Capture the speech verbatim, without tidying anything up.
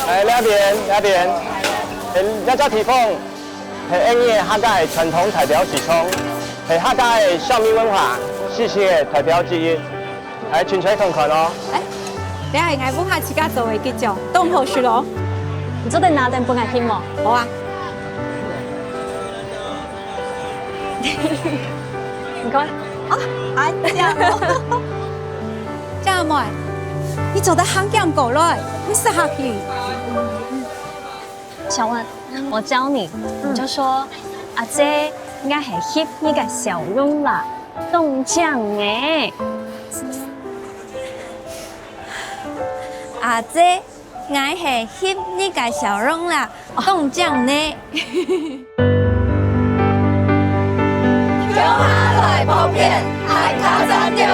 哎，這片，這片，哎，這隻地方係𫣆俚客家个傳統代表之場，係客家个小米文化、知識个代表之一。哎，進去看看哦。哎，這係𠊎屋下自家做个桔醬，當好食哦。你做得拿等分𠊎翕無？好啊。你看。啊，恁靚哦。姐妹，你做得行兼過來，你食下去。小文，我教你，你就說：「阿姊，𠊎係翕你个笑容啦，當靚呢。」阿姊，𠊎係翕你个笑容啦，當靚呢。共下來拍片，還較讚哦！